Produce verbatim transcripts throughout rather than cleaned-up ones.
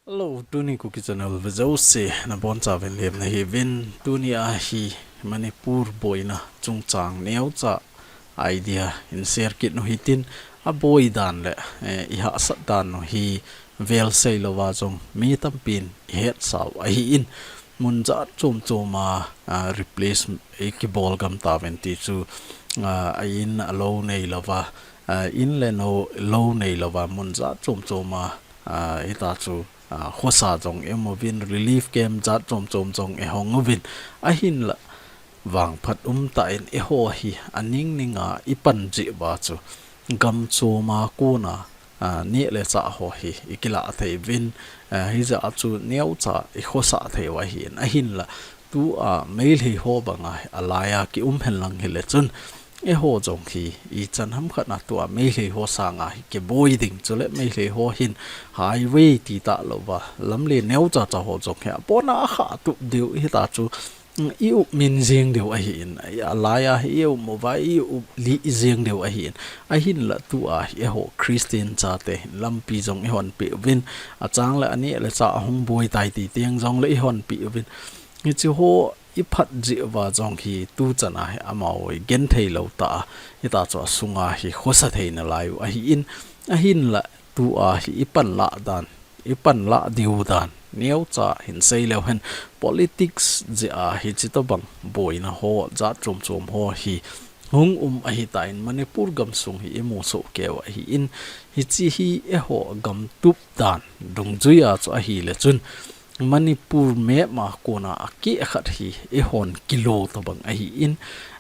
Hello, tuni Kuki Channel vejouse nabonchauvin lemna hiuvin. Tuni a hi Manipur boina chungchang neocha idea hin share kit u hitin, aboi dan le, eh, ihahsat dan u hi vel seilouva jong mi tampin ihetsau ahin, mun jat chom chom a, ah, replace ikibol gam tauvin ti chu, ah, a in a lou neilouva, ah, in le lou neilouva mun jat chom chom a, ah, hita chu, ah, khosa jong ium uvin, relief camp jat chom chom jong ihong uvin, ahinla vangphat umtah in eiho hi aning ning a ipan jeh uva chu gam chom a kona, ah, neh le chah ho hi ikilah thei uvin, ah, hijeh a chu neocha ikhosah thei u ahin, ahinla tua Meitei ho banga alai a kium henlang hile chun, eiho jong hi ichan ham khat a tua Meitei ho sanga hi kiboi ding, chule Meitei ho hin highway ti talouva, lamlen neocha cha ho jong hi abona akhah tup diu hita chu, mm, iup min jeng diu ahin, alai a hi ium uva iup lih jeng diu ahin, ahinla tua hi eiho Christian chate hin lampi jong ihonpeh uvin, achang le aneh le chah ahung boi tai ti teng jong le ihonpeh uvin, hiche ho iphat jeh uva jong hi tuchan a hi amaho hi genthei lou tah a, hita chu asunga hi khosa thei nalai u ahin, ahinla tua hi ipan lah dan, ipan lah diu dan neocha hin seileu hen, politics jeh a hiche tobang boina ho jat chom chom ho hi hung um ahitan, Manipur gamsung hi imu soh keiu ahin, hiche hi eiho gam tup dan dungjui a chu ahile chun, Manipur map a kona akeh khat hi eihon kilo tobang ahin,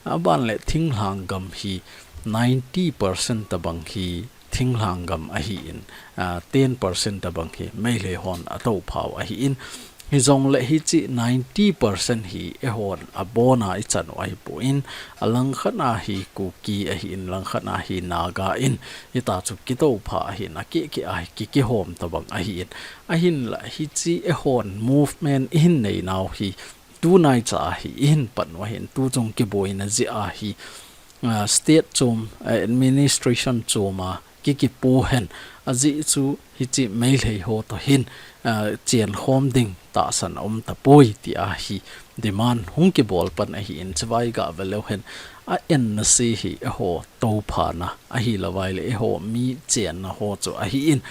aban le thinglhang gam hi ninety percent tobang hi thinglhang gam ahin, ah, ten percent tobang hi Meitei hon atoupha u ahin, hijongle hiche ninety percent hi eihon abona ichan u ahipon, alangkhat a hi Kuki ahin, langkhat a hi Naga in, hita chu kitoupha ahin, akeh keh a hi ki, kihom tobang ahin, ahinla hiche eihon movement ihin neinau hi tunaicha a hi ihin pan u ahin, tu chung kiboina jeh a hi, ah, state chom, ah, administration chom a ki, kipo hen, ajeh chu hiche Meitei ho toh hin, ah, chenkhom ding tahsan aum tapoi tia hi demand hung kibol pan ahin, chuvai gah veleu hen, a enna se hi eiho touphana ahilouvai le eiho mi chenna ho chu ahin,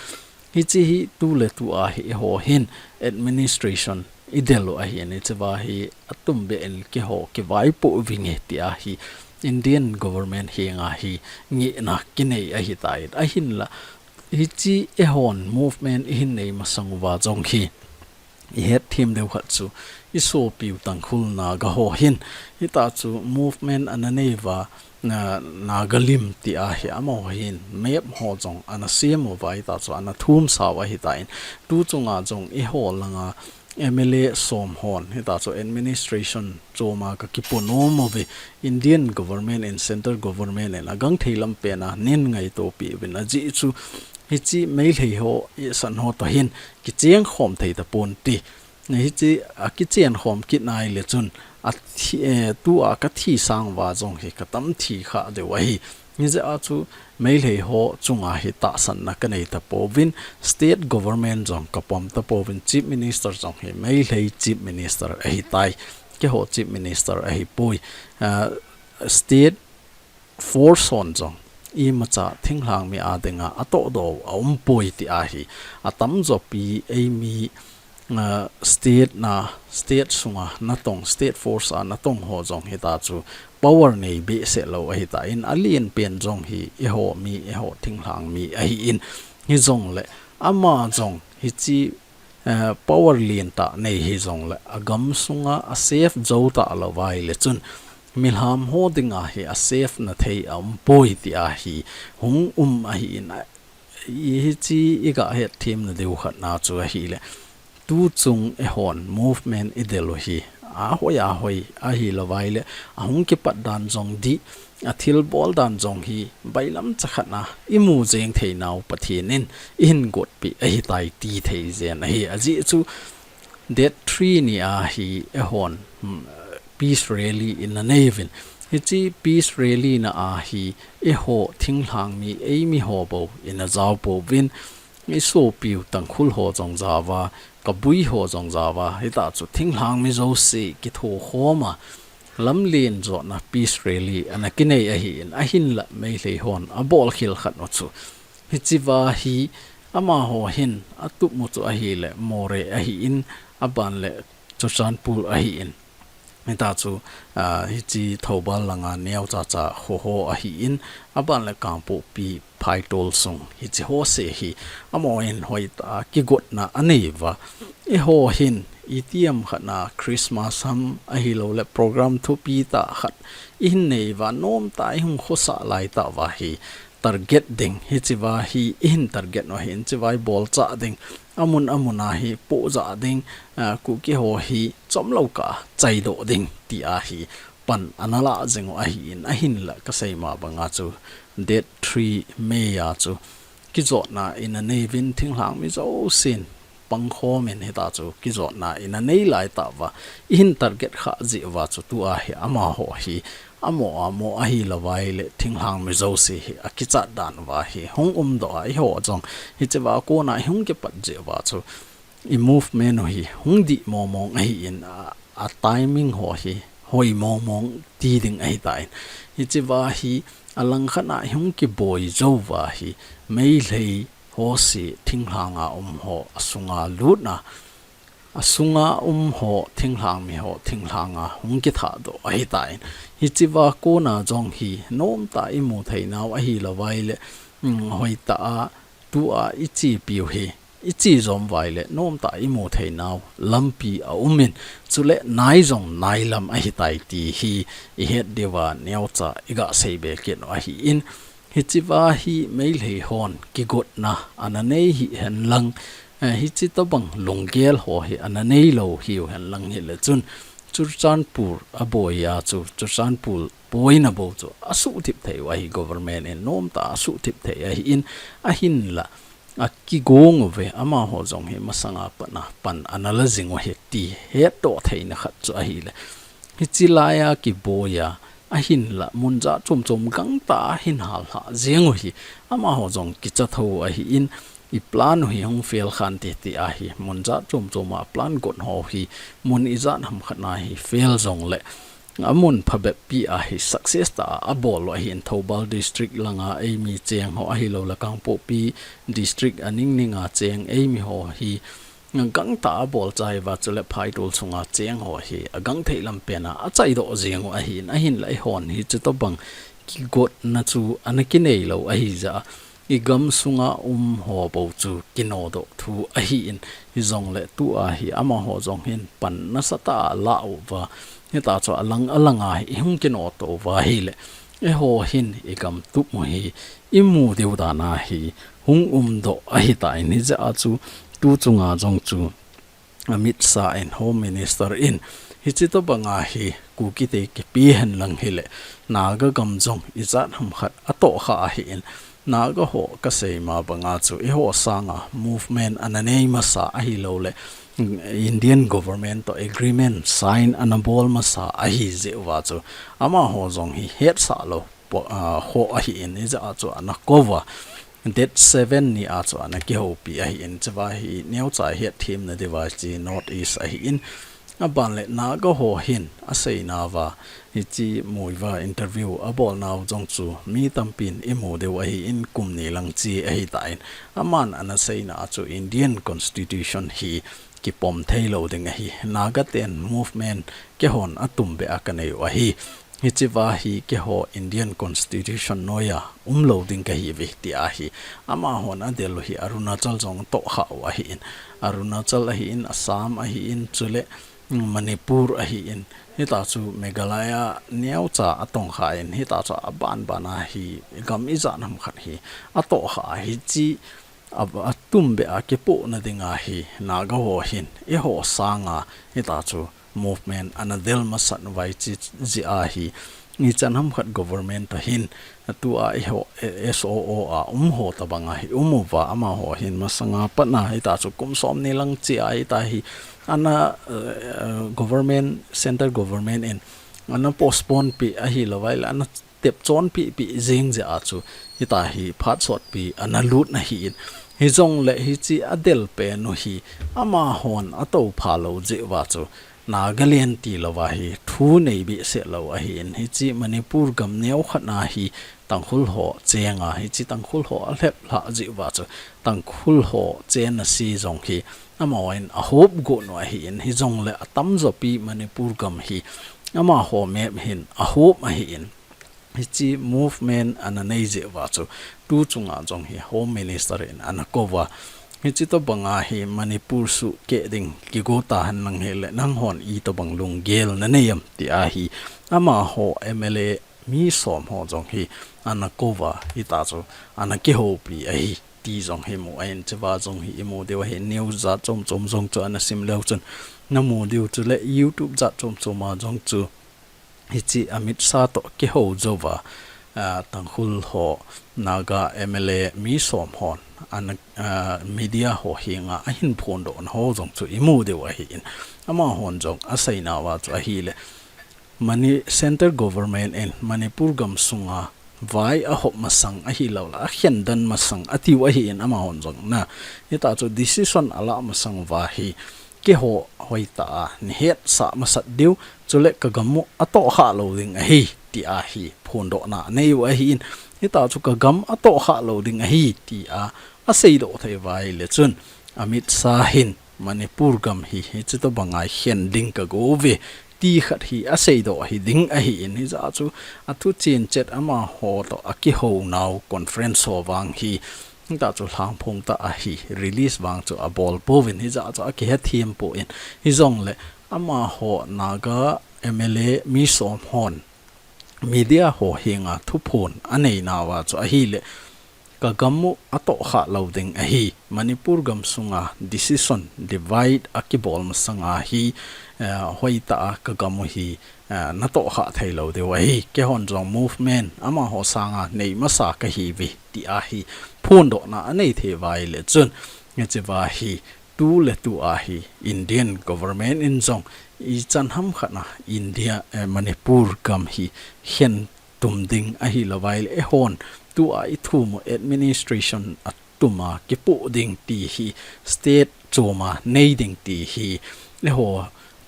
hiche hi tu le tu a hi eiho hin administration idel u ahin, hicheva hi atumbeh in keiho kivaipoh uvinge tia hi Indian government henga hi ngehna kinei ahitan, ahinla hiche eihon movement ihin nei masang uva jong hi ihet them diu khat chu isopiu Tangkhul Naga ho hin hita chu movement ana nei uva, na, Naga lim tia hi amaho hin map ho jong ana sem uva, hita chu ana thumsa u ahitan, tu chunga jong eiho langa M L A som hon hita chu administration choma kakiponom uve, Indian government in, central government in agangthei lampen a nei ngaitopi uvin, ajeh chu hiche Meitei ho, isan ho toh hin kichengkhom thei taponte. Hiche akichengkhom kit nai le chun athi, eh, tua kathi sang uva jong hi katam thi kha diu ahi. Hijeh a chu Meitei ho chunga hi tahsanna kanei tapouvin, state government jong kapom tapouvin, chief minister jong hi Meitei chief minister ahitai, keiho chief minister ahipoi, ah, state force hon jong imacha thinglhang mi a dinga atohdoh u aumpoi tia hi atamjo pi eimi, ah, state na, state sunga natong, state force a natong ho jong hita chu power nei behseh lou ahitan, alenpen jong hi eiho mi, eiho thinglhang mi ahin, hijongle ama jong hiche, eh, power lentah nei hijongle agam sunga asafe jou talou uva ahile chun milham ho dinga hi asafe na thei aumpoi tia hi hung um ahin, a, hiche igah hetthemna diu khatna chu ahile, tu chung eihon movement idel u hi ahoi ahoi ahilou uva ahile, ahung kipat dan jong dih, athilbol dan jong hi bailamcha khat a imu jeng theinau Pathen in eihin gotpeh ahitai ti thei jen ahi. Ajeh chu date three ni a hi eihon, mm, peace rally ina nei uvin, hiche peace rally na a hi eiho thinglhang mi eimi ho bou ina jaopouvin, i sopiu Tangkhul ho jong jao va, Kabui ho jong jao va, hita chu thinglhang mi jouse kitho khom a, lamlen jotna peace rally ana kinei ahin, ahinla Meitei hon abol khel khat u chu, hichea hi amaho hin atup u chu ahile Moreh ahin, aban le Churachandpur ahin. Hita chu, ah, hiche Thoubal langa neocha cha kho ho ahin, aban le Kangpokpi Phaitol sung hiche ho se hi amahon hoitah a kigotna anei uva. Eiho hin itiham khat na Christmas ham ahilou le program thupi tah khat ihin nei uva, nomtah a ihung khosah laitah uva hi target ding, hichea hi ihin target u ahin, hichea hi bolchah ding, amun amun a hi pohjah ding, ah, Kuki ho hi chomlou kah a chaidoh ding tia hi pan ana lah jing u ahin, ahinla kasei ma banga chu date three May a chu kijotna ina nei uvin, thinglhang mi jousen pangkhom in hita chu kijotna ina nei laitah uva, ihin target khah jeh uva chu tua hi amaho hi amo amo ahilou vai le thinglhang mi jouse hi akichat dan uva hi hung umdoh a, eiho jong hichea kona ihung kipat jeh uva chu i movement u hi hung dih mong mong ahin, a, a timing ho hi hoi mong mong ti ding ahitan. Hichea hi alangkhat a ihung kiboi jou uva hi Meitei ho se thinglhang a um ho asunga lut na, asunga um ho thinglhang mi ho thinglhang a hung kithahdoh ahitan. Hichea kona jong hi nomtah a imu thei nau ahilou vai le, mm, hoitah a tua ichepiu hi iche jom uva ile nomtah a imu thei nau lampi aum in, chule nai jong nai lam ahitai ti hi ihet diuva neocha iga sei be kit u ahin, hichea hi Meitei hon kigotna ana nei hihen lang, eh, hiche tobang lunggel ho hi ana neilou hiu hen lang hile chun Churachandpur aboi a chu, Churachandpur boina bou chu asuhthip thei u ahi, government in nomtah a asuhthip thei ahin, ahinla akigong uve, amaho jong hi masanga pat a pan ana la jing u ahi ti hetdoh theina khat chu ahile. Hiche laia kiboi a, ahinla mun jat chom chom gangtah a hin hallhah jeng u hi amaho jong kicha tho u ahin, i plan u hi hung fail khante tia hi mun jat chom chom a plan got ho hi mun ijat ham khat na hi fail jongle amun phabep pi a hi success tah a abol u ahin, Thoubal district langa eimi cheng ho ahilou le Kangpokpi district aning ning a cheng eimi ho hi gangtah a abol chai uva, chule Phaitol sunga cheng ho hi agangthei lam pen a achaidoh jeng u ahin, ahinla eihon hiche tobang kigotna chu ana kinei lou ahi jeh a, i gam sunga um ho bou chu kinodoh thu ahin, hijongle tua hi amaho jong hin pan nasatah a ala uva, hita chu alang alang a hi ihung kinodoh uva ahile, eiho hin i gam tup u hi imu diu dan a hi hung umdoh ahitan, hijeh a chu tu chunga jong chu amit sa in, Home Minister in, hiche tobang a hi Kuki te kipe hen lang hile, Naga gam jong ijat ham khat atohkha ahin, Naga ho kasei ma banga chu eiho sanga movement ana nei masa ahilou le, Indian government to agreement sign ana bol masa ahi jeh uva chu amaho jong hi hetsah lou po-, ah, ho ahin, hijeh a chu ana kou uva. Date seven ni a chu ana kihoupi ahin, chua hi neocha hetthem na diuva chu North East ahin, aban le Naga ho hin asei nauva, hiche Muivah interview abol nau jong chu mi tampin imu diu ahin, kum ni lang chu ahitan, aman ana sei na a chu Indian Constitution hi kipom thei lou ding ahi. Naga ten movement keihon atumbeh a kanei u ahi. Hichea hi keiho Indian Constitution noiya umlou ding kahiuve, tia hi. Amahon adel u hi Arunachal jong atohkha u ahin. Arunachal ahin, Assam ahin, chule Manipur ahin. Hita chu Meghalaya neocha atongkha in, hita chu aban ban a hi gam ijat ham khat hi atohkha ahi, hiche a, atumbeh a kipohna dinga hi Naga ho hin eiho sanga hita chu movement ana del masat uva, hiche jeh a hi ichan ham khat government a hin, tua eiho, eh, S O O a um ho tobang a hi um uva, amaho hin masanga pat a hita chu kum som ni lang chu a hita hi ana, eh, government, central government in ana postpone peh ahilou vai le ana tep chonpi pi jing jeh a chu hita hi phat sotpi ana lut na ahin, Hijongle hiche adel pen u hi amahon atoupha lou jeh uva chu Nagaland tilou va hi thu nei behseh lou ahin, hiche Manipur gam neokhat na hi Tangkhul ho chenga, hiche Tangkhul ho alhep lhah jeh uva chu Tangkhul ho chenna se jong hi amahon ahop got u ahin, hijongle atamjo pi Manipur gam hi amaho map hin ahop ahin. Hiche movement ana nei jeh uva chu tu chunga jong hi Home Minister in ana kou va, hiche tobanga hi Manipur suhkeh ding kigo tahen lang hile nanghon itobang lunggel nanei em tia hi amaho M L A mi som ho jong hi ana kou va, hita chu ana kihoupi ahi ti jong hi mu ahin, hiche va jong hi imu diu ahi. News jat chom chom jong chu ana sim leu chun namu diu, chule YouTube jat chom chom a jong chu hiche Amit Shah toh kihou jou va, ah, Tangkhul ho Naga M L A mi som hon ana, ah, media ho henga ahin phondoh na ho jong chu imu diu ahin, amahon jong asei nauva chu ahile Mani-, Central Government in Manipur gam sunga vai ahop masang ahilouleh akhen den masang atiu ahin, amahon jong na hita chu decision alah masang uva hi keiho hoitah a nei hetsah masat diu, chule ka gam u atohkhah lou ding ahi tia hi phondohna anei u ahin, hita chu ka gam atohkhah lou ding ahi tia aseidoh thei uva ahile chun Amit Shah hin Manipur gam hi hiche tobanga khen ding kago uve ti khat hi aseidoh hi ding ahin, hijeh a chu athu chen chet amaho toh akihou nau conference ho vang hi hita chu lhangphong tah a hi release vang chu abol pouvin, hijeh a chu akihethem poi, hijongle amaho Naga M L A mi som hon media ho henga thuphon anei nauva chu ahile ka gam u atohkhah lou ding ahi, Manipur gam sunga decision divide akibol masanga hi, eh, hoitah a ka gam u hi, eh, natohkhah thei lou diu ahi, keihon jong movement amaho sanga nei masa kahiuve tia hi phondohna anei thei uva ahile chun, hiche va hi tu le tu a hi Indian government in jong ichan ham khat na India, eh, Manipur gam hi khen tum ding ahilou va ahile eihon tua ithum u administration atum a kipoh ding ti hi state chom a nei ding ti hi eiho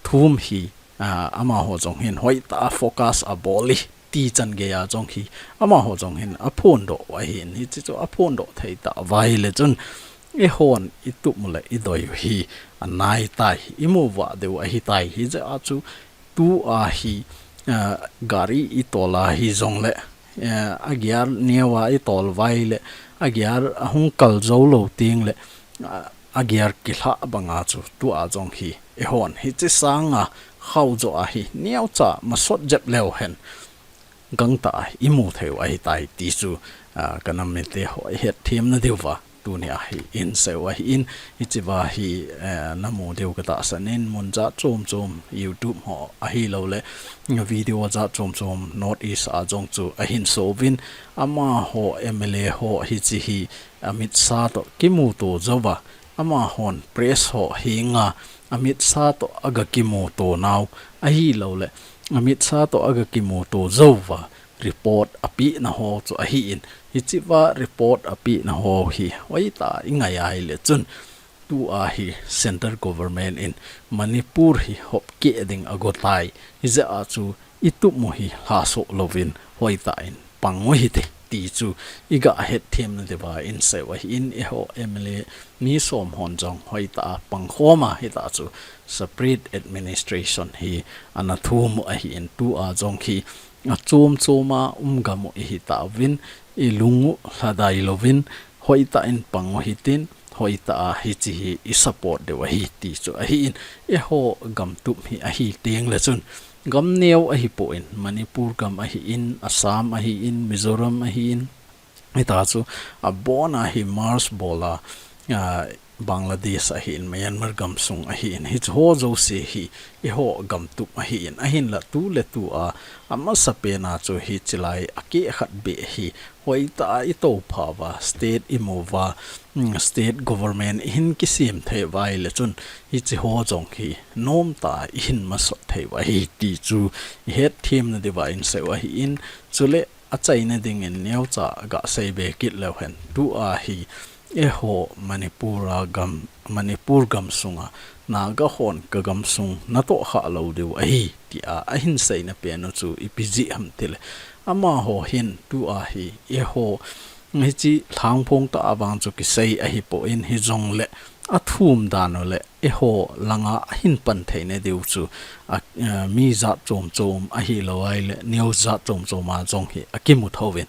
thum hi, ah, amaho jong hin hoitah a focus abol e ti chan geiya jong hi amaho jong hin aphondoh u ahin, hiche chu aphondoh thei tah uva ahile chun eihon itup u le idoi u hi anai tai, imu uva diu ahitai, hijeh a chu tua hi, ah, gari itol a hijongle, ah, agear neo a itol uva ahile agear ahung kal jou lou tengle, ah, agear kilhah banga chu tua jong hi eihon hiche sanga khaujo a hi neocha masot jep leu hen gangtah a imu thei u ahitai ti chu, ah, ka nam mite ho ihetthemna diuva tunia hi inseiu ahin, hiche va hi, eh, namu diu katahsan in, mun jat chom chom YouTube ho ahilouleh video jat chom chom North East a jong chu ahin souvin, amaho M L A ho hiche hi Amit Shah toh kimuto jouva, amahon press ho henga Amit Shah toh aga kimuto nau ahilouleh Amit Shah toh aga kimuto jouva report apehna ho chu ahin, hiche va report apehna ho hi hoitah a ingai ahile chun tua hi central government in Manipur hi hopkeh ding agotai, hijeh a chu itup u hi lhasoh louvin hoitah in pang u hite ti chu iga hetthemna diuva inseiu ahin, eiho M L A mi som hon jong hoitah a pangkhom a, hitah chu separate administration hi ana thum u ahin, tua jong hi achom chom a um gam u ihi tauvin, ilung u lhadai louvin, hoitah in pang u hitin, hoitah a hiche hi isupport diu ahi ti chu ahin, eiho gamtup hi ahi tengle chun gam neo ahipon, Manipur gam ahin, Assam ahin, Mizoram ahin, hitah chu abona hi merge bol a, ah, Bangladesh ahin, Myanmar gamsung ahin, hiche ho jouse hi eiho gamtup ahin, ahinla tuletu a, amasapen a chu hichelai akeh khat beh hi hoitah a itoupha uva, state imu uva, mm, state government ihin kisem thei uva ahile chun hiche ho jong hi nomtah a ihin masot thei u ahi ti chu ihetthemna diuva inseiu ahin, chule achaina dingin neocha gasei be kit leu hen, tua hi eiho Manipur a gam, Manipur gam sunga Naga hon ka gam sung natoh kha lou diu ahi, tia ahin seina pen u chu ipi jeh ham tile, amaho hin tua hi eiho hiche lhangphong tah a vang chu kisei ahipoi, hijongle athum dan u le eiho langa ahin pan theina diu chu a, a, mi jat chom chom ahilou ahile news jat chom chom a jong hi akimu thouvin.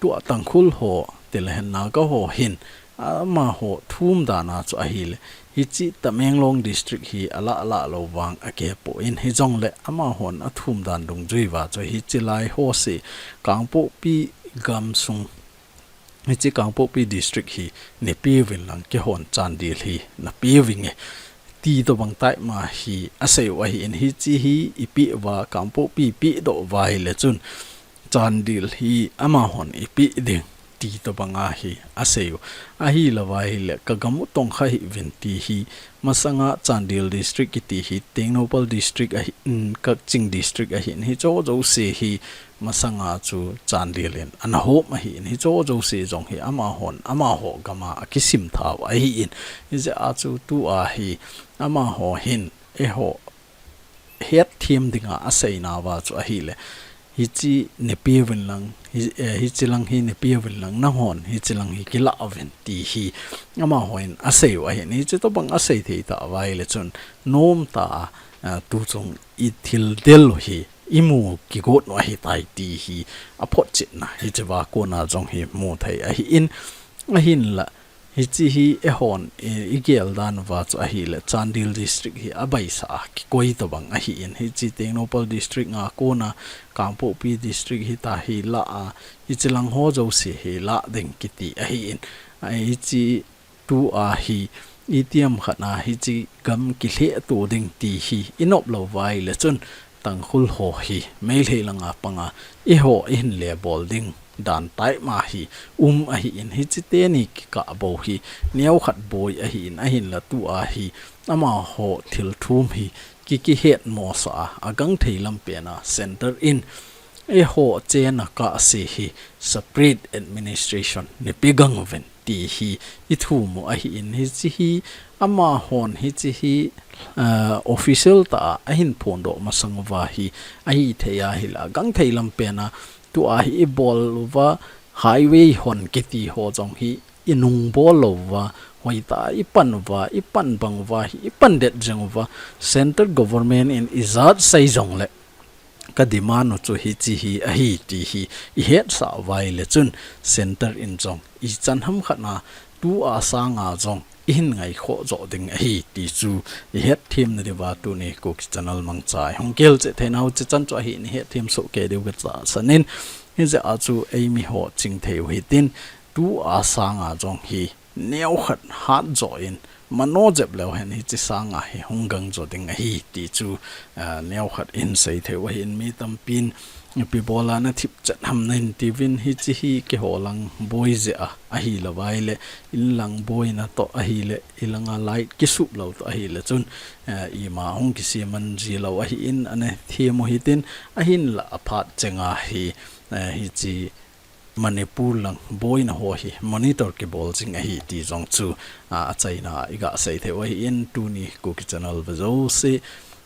Tua Tangkhul ho tile hen Naga ho hin amaho thum dan a chu ahile, hiche Tamenglong district hi alah lah lou vang akihepoi, hijongle amahon athum dan dungjui uva chu hiche lai ho se Kangpokpi gam sung, hiche Kangpokpi district hi neipeh uvin lang keihon Chandel hi napeh uvinge, ti tobang tah ma hi asei u ahin, hiche hi ipeh uva, Kangpokpi ipeh doh uva ahile chun Chandel hi amahon ipeh ding, ti tobang a hi asei u. Ahilou ahile ka gam u tong kha hih uvin ti hi, masanga Chandel district kiti hi Tengnoupal district ahin, Kakching district ahin, hicho jouse hi masanga chu Chandel in ana hom ahin, hicho jouse jong hi amahon amaho gam a akisim thau ahin, hijeh a chu tua hi amaho hin eiho hetthem dinga aseinauva chu ahile, hiche neipeh uvin lang, hi, eh, hiche lang hi neipeh uvin lang, nanghon hiche lang hi kilah uvin ti hi amahon asei u ahin, hiche tobang asei thei tauva ahile chun nomtah a, ah, tuchung ithil del u hi imu kigot u ahitai ti hi aphotchetna hichea kona jong hi mu thei ahin, ahinla hiche hi eihon i, igel dan uva chu ahile Chandel district hi abaisa a kikoi tobang ahin, hiche Tengnoupal district a kona Kangpokpi district hita hi lah a, hiche lang ho jouse hi lah ding kiti ahin, a, hiche tua hi itiham khat a hiche gam kilhehto ding ti hi inop lou uva ahile chun Tangkhul ho hi Meitei langa panga eiho ihin le bol ding dan tah ma hi um ahin, hiche teni kikah bou hi neokhat boi ahin, ahinla tua hi amaho thilthum hi ki, kihetmosah a, agangthei lam pen a center in eiho chenna kah se hi separate administration neipe gang uvin ti hi ithum u ahin, hiche hi amahon hiche hi, ah, official tah a ahin phondoh masang uva hi ahithei ahile, agangthei lam pen a tua hi ibol uva highway hon kiti ho jong hi inung bol lou uva, hoitah a ipan uva, ipan bang uva hi ipan det jeng uva, center government in ijat sei jongle ka demand u chu hiche hi ahi ti hi ihetsah uva ahile chun center in jong ichan ham khat a tua sanga jong ihin ngaikhoh joh ding ahi ti chu ihetthemna diuva tuni Kuki Channel mangcha a ihung kihil cheh theinau chu chan chu ahin, ihetthemsoh kei diu katahsan in, hijeh a chu eimi ho chingthei u hitin, tua sanga jong hi neokhat hatjo in, mano jep leu hen hiche sanga hi hung gangjo ding ahi ti chu, ah, neokhat ihin seithei u ahin, mi tampin ipi bola nathip chet ham nahin tiuvin, hiche hi keiho lang boi jeh a ahilou ahile, in lang boina toh ahile, ilanga light kisup lou toh ahile chun, ah, ima hung kiseman jilou ahin, ana them u hitin, ahinla aphat chenga hi, ah, hiche Manipur lang boina ho hi monitor kibol jing ahi ti jong chu, ah, achaina a iga seithei u ahin, tuni Kuki Channel ve jouse,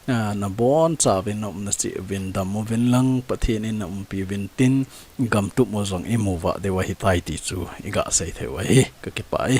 ah, nabonchauvin naumna cheh uvin dam uvin lang, Pathen in naumpi uvin tin, gamtup u jong imu vah diu ahitai ti chu iga seithei u ahi, kakipah e.